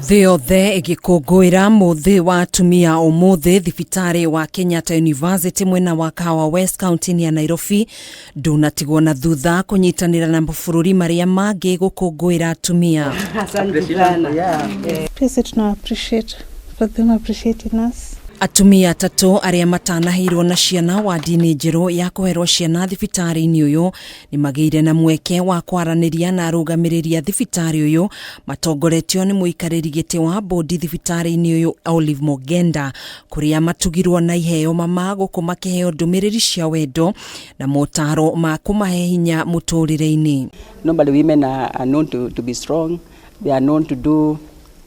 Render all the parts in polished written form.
Thĩ yothe ĩgĩkũngũĩra mũthĩ wa atumia ũmũthĩ, thibitarĩ wa Kenyatta University mwena wa Kahawa West kaunti-inĩ ya Nairobi ndũnatigwo na thutha kũnyitanĩra na mabũrũri marĩa mangĩ gũkũngũĩra atumia. Asante sana. Please tuna appreciate for them appreciating us. Atumia atatũ arĩa matanaheirwo na ciana wadi-inĩ njerũ ya kũherwo ciana thibitarĩ-inĩ ũyũ nĩ magĩire na mweke wa kwaranĩria na arũgamĩrĩri a thibitarĩ ũyũ matongoretio nĩ mũikarĩri gĩtĩ wa bodi thibitarĩ-inĩ ũyũ Olive Mogenda, kũrĩa matugirwo na iheo mama gũkũ makĩheo ndũmĩrĩri cia wendo na motaro ma kũmahe hinya mũtũrĩre-inĩ. Normally women are known to be strong. They are known to do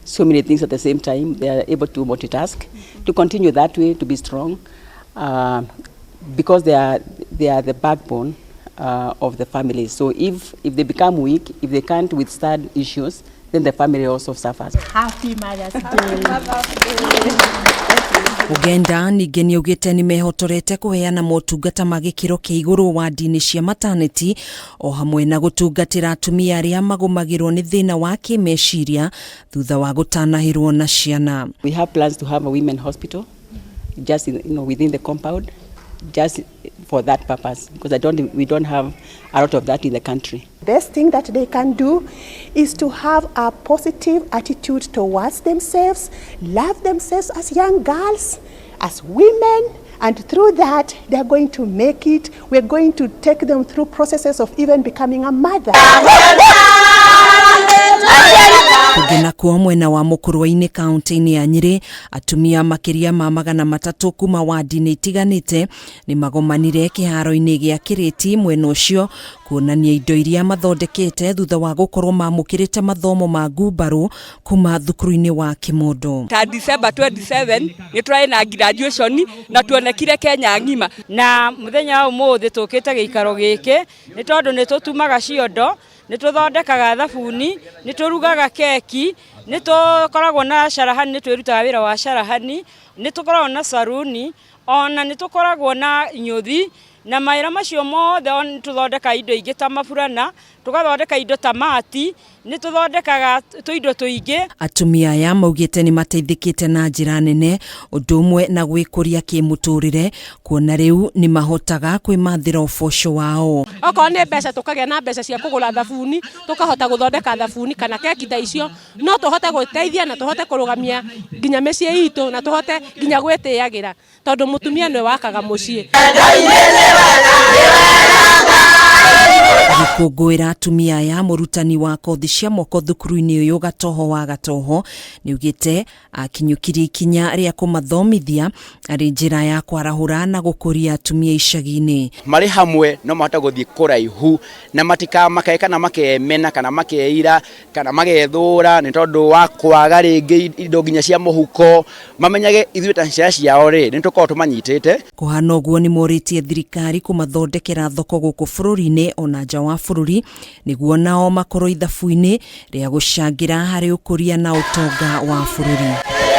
so many things at the same time. They are able to multitask, to continue that way, to be strong, because they are the backbone of the family. So if they become weak, if they can't withstand issues, then the family also suffers. Happy Mother's Day. Ugenda ningĩ nĩaugĩte nĩ mehotorete kũheana motungata ma gĩkĩro kĩa igũrũ wadi-inĩ cia maternity o hamwe na gũtungatĩra atumia arĩa magũmagĩrwo nĩ thĩna wa kĩmeciria thutha wa gũtanahĩrwo na ciana. We have plans to have a women hospital just within the compound, just for that purpose, because I don't, we don't have a lot of that in the country. Best thing that they can do is to have a positive attitude towards themselves, love themselves as young girls, as women, and through that they are going to make it. We're going to take them through processes of even becoming a mother. Kũngĩ nakuo mwena wa Mũkũrwe-inĩ kaunti-inĩ ya Nyĩrĩ, atumia makĩria ma 300 kuma wadi-inĩ itiganĩte nĩ magomanire kĩharo-inĩ gĩa Kĩrĩti mwena ũcio kuonania indo iria mathondekete thutha wa gũkorwo mamũkĩrĩte mathomo ma ngumbarũ kuma thukuru-inĩ wa Kĩmondo. Ta December 27 nĩ tũrarĩ na graduation na tuonekire Kenya ng'ima. Na muthenya wa umuthi tukite giikaro giki ni tondu ni tutumaga ciondo, ni tuthondekaga thabuni, ni turugaga keki, ni tukoragwo na carahani, ni twirutaga wira wa carahani, ni tukoragwo na saruni, ona ni tukoragwo na nyuthi na mawĩra macio mothe. Ona nĩ tũthondekaga indo ingĩ ta maburana, tũgathondeka indo ta mati, nĩ tũthondekaga tũindo tũingĩ. Atumia aya maugĩte nĩ mateithĩkĩte na njĩra nene ũndũ ũmwe na gwĩkũria kĩmũtũrĩre, kuona rĩu nĩ mahotaga kwĩmathĩra ũboco wao. Okorwo nĩ mbeca, tũkagĩa na mbeca cia kũgũra thabuni, tũkahota gũthondeka thabuni kana keki ta icio, no tũhote gwĩteithia na tũhote kũrũgamia nginya mĩciĩ itũ na tũhote nginya gwĩtĩagĩra, tondũ mũtumia nĩwe wakaga mũciĩ. Agĩkũngũĩra atumia aya, mũrutani wa kothi cia moko thukuru-inĩ ũyũ Gatoho wa Gatoho nĩaugĩte akinyũkirie ikinya rĩa kũmathomithia arĩ njĩra ya kwarahũra na gũkũria atumia icagi-inĩ. Marĩ hamwe no mahote gũthiĩ kũraihu na matikamakae kana makemena kana makeira kana magethũra nĩ tondũ wa kwaga rĩngĩ indo nginya cia mũhuko. Mamenyage ithuĩ ta ciana ciao rĩ, nĩ tũkoragwo tũmanyitĩte. Kũhana ũguo, nĩ morĩtie thirikari kũmathondekera thoko gũkũ bũrũri-inĩ ona nja wa bũrũri nĩguo nao makorwo ithabu-inĩ rĩa gũcangĩra harĩ ũkũria na ũtonga wa bũrũri.